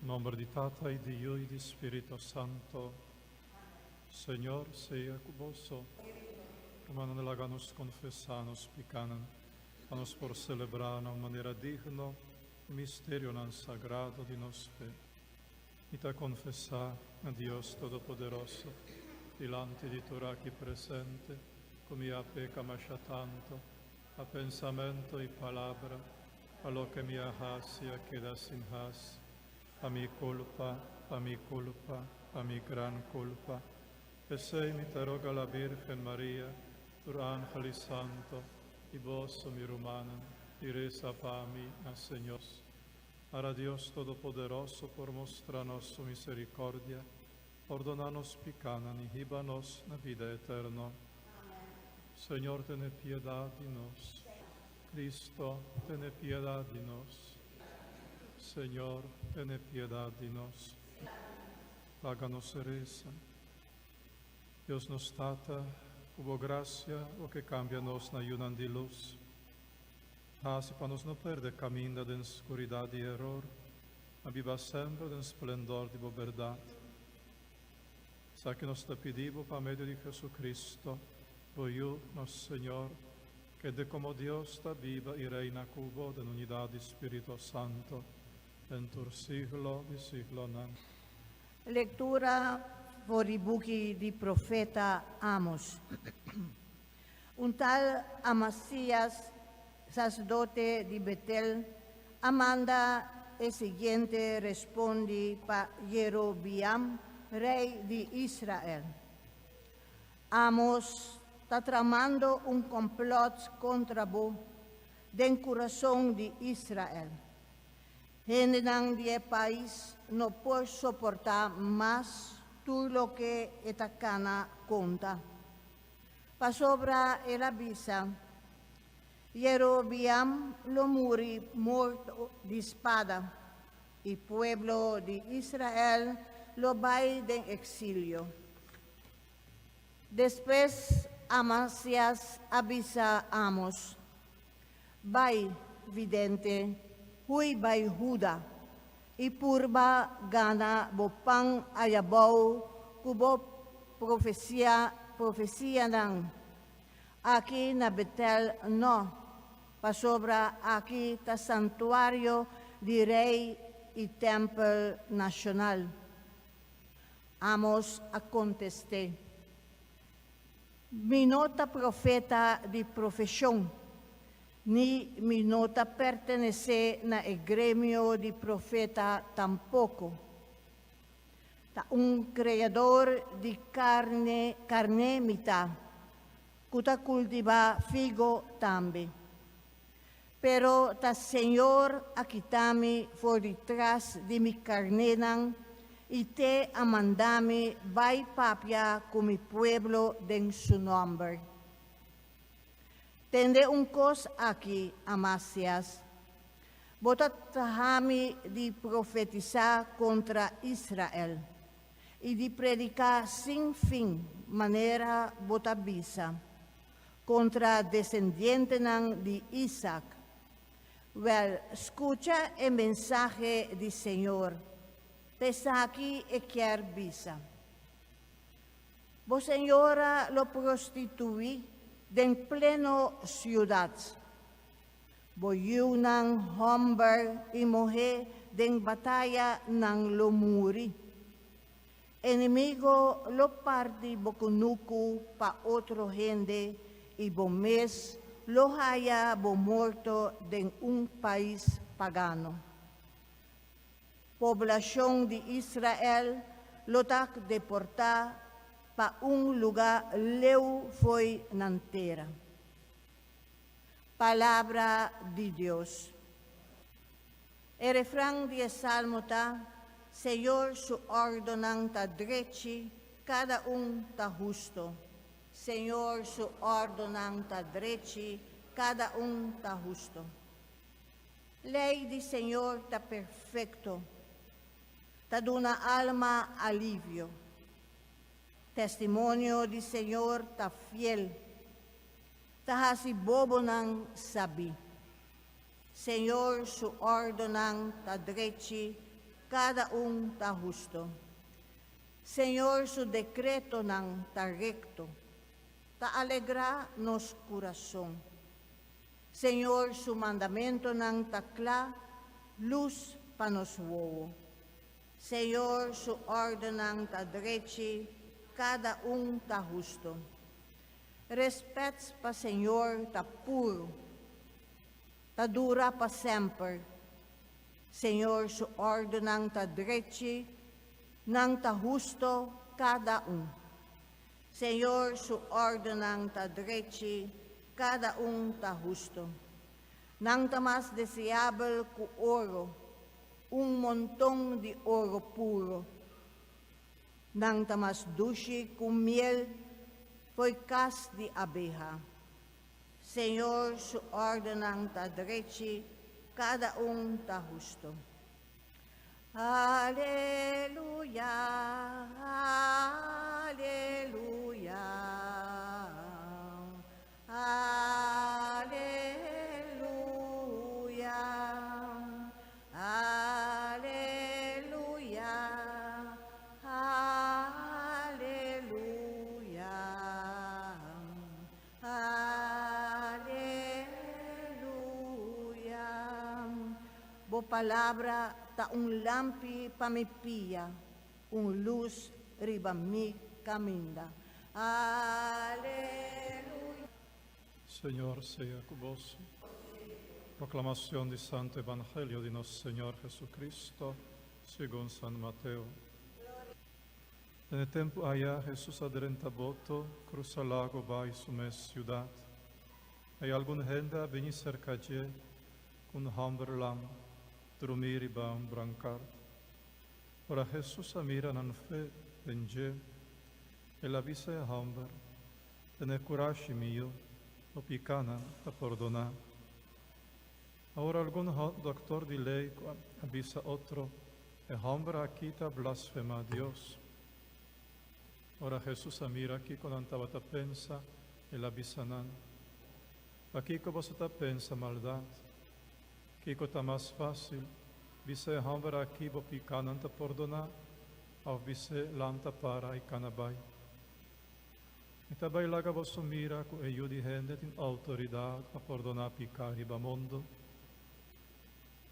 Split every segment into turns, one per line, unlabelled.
Nomber di Tata y di Yiu y di Spirito Santo. Señor sea cu boso. Rumannan, laga nos confesa nos picanan, pa nos por celebra na un manera digno e misterionan sagrado di nos fe. Mi ta confesa na Dios Todopoderoso, dilanti di tur aki presente, cu mi a peca masha tanto, na pensamento y palabra, pa loke mi a haci a keda sin haci, pa mi culpa, pa mi culpa, pa mi gran culpa. P'esey mi ta roga la Virgen Maria, tur angel y santo, y boso, mi rumannan, di reza pa mi na Señor. Para Dios Todopoderoso por mustra nos su misericordia, pordona nos picanan y hiba nos na bida eterno. Señor, tene piedad di nos. Cristo, tene piedad di nos. Señor, tene piedad di nos. Laga nos reza. Dios nos Tata, cu bo gracia, bo ke cambia nos na yiunan di luz. Haci pa nos no perde caminda den scuridad di eror, ma biba semper den splendor di bo berdad. Esaki nos ta pidi bo pa medio di Jesucristo, bo Yiu, nos Señor, kende como Dios ta biba y reina cu bo den unidad di Spirito Santo, den tur siglo di siglonan.
Lectura for di buki di profeta Amos. Un tal Amasías, sacerdote di Betel, a manda e siguiente respondi pa Jerobiam, rey di Israel: Amos ta tramando un complot contra bo den curason di Israel. Hendenan di e pais no por soporta mas tur loke e ta cana conta. Pasobra el a bisa, Jerobiam lo muri morto di spada, i pueblo di Israel lo bai den eksilio. Despues Amasias a bisa Amos, Bai, vidente, hui bai Huda, i purba gana bo pan ayabou ku bo profesia profesianan. Aki na Betel no, pasobra aki ta santuario di rei i tèmpel nashonal. Amos a kontest'é, Mi no ta profeta di profeshon, ni mi no ta pertenesé na e gremio di profeta tampoko. Ta un kreador di karne karné mi ta, ku ta kultivá figo tambe. Pero ta Señor a kita mi for di tras di mi karnénan i te a manda mi bai papia ku mi pueblo den su nòmber. Tende un kos aki, Amasias, Bo ta traha mi di profetisá kontra Israel i di prediká sin fin, manera bo ta bisa, kontra desendientenan di Isak. Wèl, skucha e mensahe di señor, ta esaki e kier bisa. Bo señora lo prostituí den pleno siudat. Bo yiunan hòmber i muhé den bataya nan lo muri. Enemigo lo parti bo kunuku pa otro hende i bo mes lo haya bo morto den un pais pagano. Poblashon di Israel lo ta deportá pa un lugá leu fo'i nan tera. Palabra di Dios. E refran di e salmo ta, Señor su òrdonan ta drechi, kada un ta husto. Señor su òrdonan ta drechi, kada un ta husto. Lei di Señor ta perfekto, ta duna alma alivio. Testimonio di Señor ta fiel, ta hasi bobonan sabí. Señor su òrdonan ta drechi, kada un ta husto. Señor su dekretonan ta rekto, ta alegrá nos kurason. Señor su mandamentunan ta kla, lus pa nos wowo. Señor su òrdunan ta drechi, kada un ta husto. Rèspèt pa Señor ta puru, ta dura pa semper. Señor su òrdunan ta drechi, nan ta husto kada un. Señor su òrdunan ta drechi, kada un ta husto. Nan ta mas deseabel ku oro, un monton di oro puru. Nan ta mas dushi ku miel fo'i kas di abeha. Señor su òrdunan ta drechi, kada un ta husto. Aleluya, aleluya, aleluya, aleluya, aleluya, aleluya. Bo palabra ta un lampi pa mi pia, un lus riba mi kaminda. Aleluya.
Señor sea ku boso. Proklamashon di Santo Evangelio di nos Señor Jesucristo, segun San Mateo. Den e tempu aya Hesus a drenta boto, krusa lago bai su mes siudat. I algun hende a bini serka dje ku un hòmber lam, drumí riba un brankart. Ora Hesus a mira nan fe den dje, el a bisa e hòmber, Tene kurashi, mi yu, bo pikanan ta pordoná. Awor algun dòktor di lei ku a bisa otro, E hòmber aki ta blasfemá Dios. Ora Hesus a mira kiko nan tabata pensa, el a bisa nan, Pakiko boso ta pensa maldat? Kiko ta mas fásil, bisa e hòmber aki bo pikanan ta pordoná, òf bis'é lanta para i kana bai? Mi ta bai laga boso mira ku e Yu di hende tin outoridat pa pordoná piká riba mundu.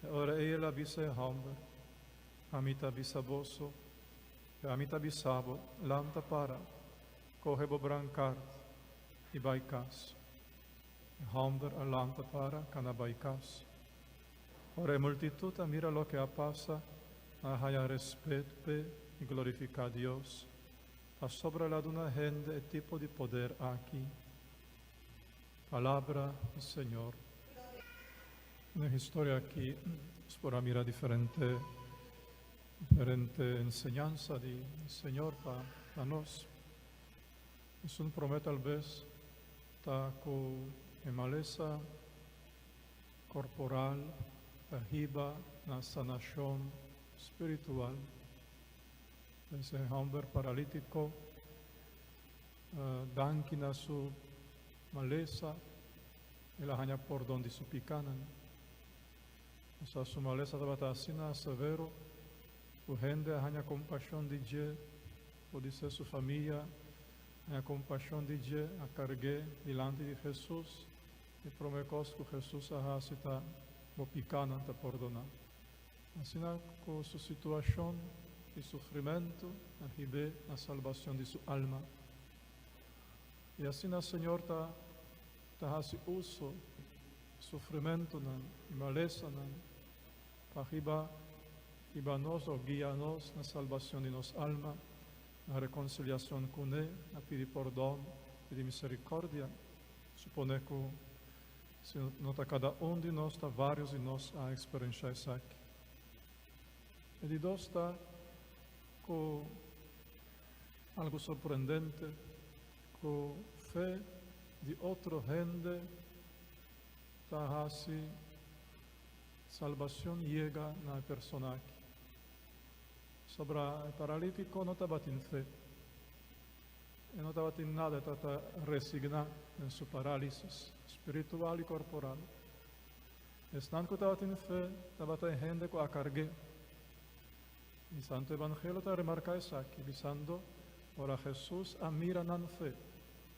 E ora ei el a bisa e hòmber, Ami ta bisa boso, i ami ta bisa bo, lanta para, kohe bo brankart i bai kas. E hòmber a lanta para, kana bai kas. Ora e multitut a mira loke a pasa, nan a haña rèspèt p'e i glorifiká Dios, pasobra el a duna hende e tipo di poder aki. Palabra di Señor. Den e historia aki nos por a mira diferente diferente enseñansa di Señor pa pa nos. Esun prome tal bes ta ku e malesa korporal ta hiba na sanashon spiritual. Esei hòmber paralítiko danki na su malesa el a haña pordon di su pikánan. Osea, su malesa tabata asina severo ku hende a haña kompashon di dje, podisé su famia haña kompashon di dje, a karg'é dilanti di Hesus. E promé kos ku Hesus a hasi ta, Bo pikánan ta pordoná. Asina ku su situashon di sufrimentu a hib'é na salbashon di su alma. I asina Señor ta ta hasi uso di sufrimentunan i malesanan pa hiba hiba nos òf guia nos na salbashon di nos alma, na rekonsiliashon kuné, na pidi pordon, pidi miserikòrdia. Suponé ku Si no ta kada un di nos, ta vários di nos a eksperenshá esaki. E di dos ta ku algu sorprendente, ku fe di otro hende ta hasi salbacion yega na e persona aki. Sobra e paralítiko no tabatin fe. E no tabatin nada, e tabata resigná den su parálisis spiritual i korporal. Esnan ku tabatin fe tabata e hende ku a karg'é. E Santo Evangelio ta remarká esaki, bisando, Ora Hesus a mira nan fe,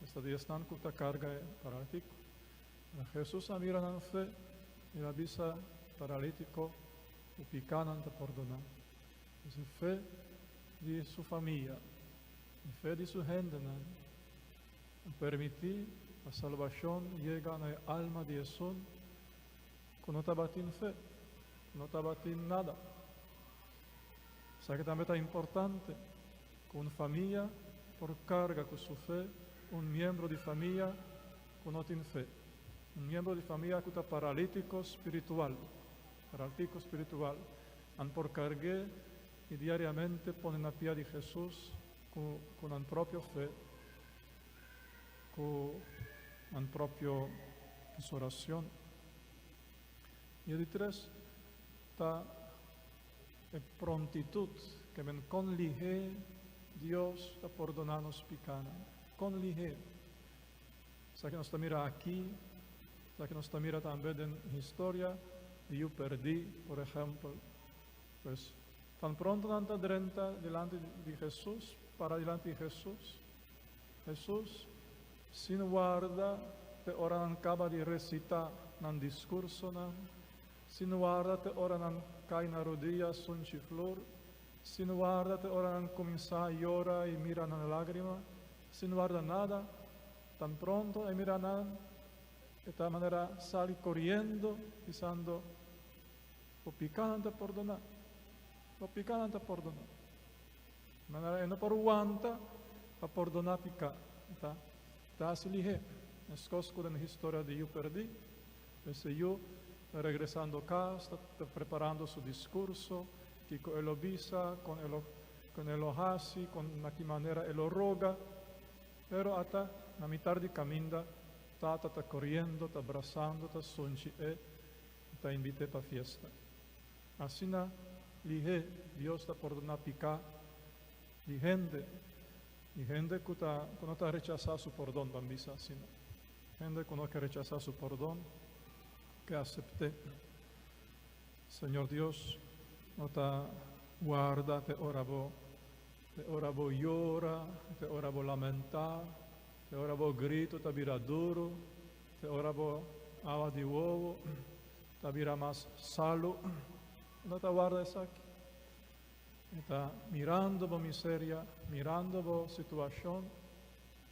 esta di esnan ku ta karga e paralítiko. Ora Hesus a mira nan fe, el a bisa paralítiko, Bo pikánan ta pordoná. Pues e fe di su famia, e fe di su hendenan, a permití pa salbashon yega na e alma di esun ku no tabatin fe, ku no tabatin nada. Esaki tambe ta importante, ku un famia por karga ku su fe un miembro di famia ku no tin fe, un miembro di famia ku ta paralítiko spiritual, paralítiko spiritual. Nan por karg'é i diariamente pone na pia di Hesus ku ku nan propio fe, ku nan propio oracion. I e di tres ta e prontitud, ke men kon lihé Dios ta pordoná nos pikánan. Kon lihé. Esaki nos ta mira aki, esaki nos ta mira tambe den historia di yu pèrdí, por ehèmpel. Pues, tan pronto nan ta drenta dilanti di Hesus, para dilanti di Hesus, Hesus, sin warda te ora nan kaba di resitá nan diskursonan, sin warda te ora nan kai na rudia sunchi flor, sin warda te ora nan kuminsá yora i mira nan lágrima, sin warda nada, tan pronto e mira nan, e ta manera sali koriendo, bisando, Bo pikánan ta pordoná. Bo pikánan ta pordoná. Manera e no por wanta pa pordoná piká. E ta ta hasi lihé. Meskos ku den historia di yu pèrdí, ese yu ta regresando kas, ta ta preparando su diskurso, kiko e lo bisa, kon e lo kon e lo hasi, kon na ki manera e lo roga. Pero ata na mitar di kaminda, tata ta koriendo, ta brasando, ta sunchi e i ta invit'é pa fiesta. Asina lihé Dios ta pordoná piká di hende, di hende ku ta ku no ta rechasá su pordon, ban bisa asina. Hende ku no ke rechasá su pordon, ke asept'é. Señor Dios no ta warda te ora bo te ora bo yora, te ora bo lamentá, te ora bo grito ta bira duru, te ora bo awa di wowo ta bira mas salu. No ta warda esaki. E ta mirando bo miseria, mirando bo situashon,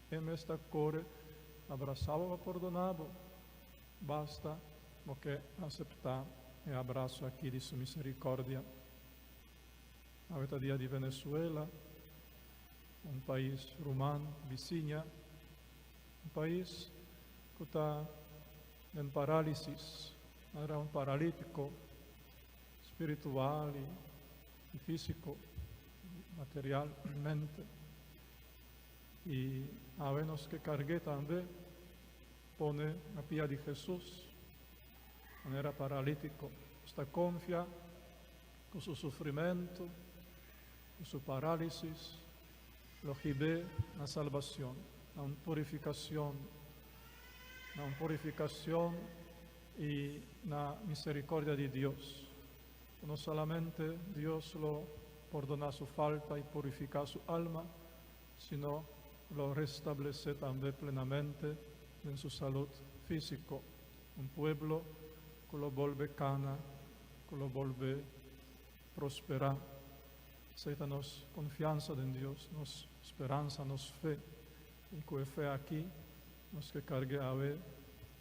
e mes ta kore abrasá bo pa pordoná bo. Basta bo ke aseptá e abraso aki di su miserikòrdia. Awe ta dia di Venezuela, un pais ruman, bisiña, un pais ku ta den parálisis, manera un paralítiko spiritual i físiko, materialmente. I awe nos ke karg'é tambe pone na pia di Hesus, manera paralítiko. Nos ta konfia ku su sufrimentu, ku su parálisis, lo hib'é na salbacion, na un purificacion, na un purificacion i na misericordia di Dios. Ku no solamente Dios lo pordoná su falta i purificá su alma, sino lo restablecé tambe plenamente den su salud físico. Un pueblo ku lo bolbe cana, ku lo bolbe prosperá. Esei ta nos konfiansa den Dios, nos speransa, nos fe. I ku e fe aki nos ke karg'é awe,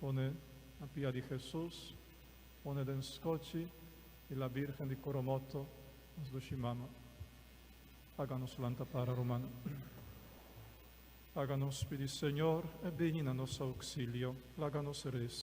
pone na pia di Hesus, pone den skochi di la Birgen di Coromoto, nos dushi mama. Laga nos lanta para, rumannan. Laga nos pidi Señor e bini na nos ouksilio. Laga nos resa.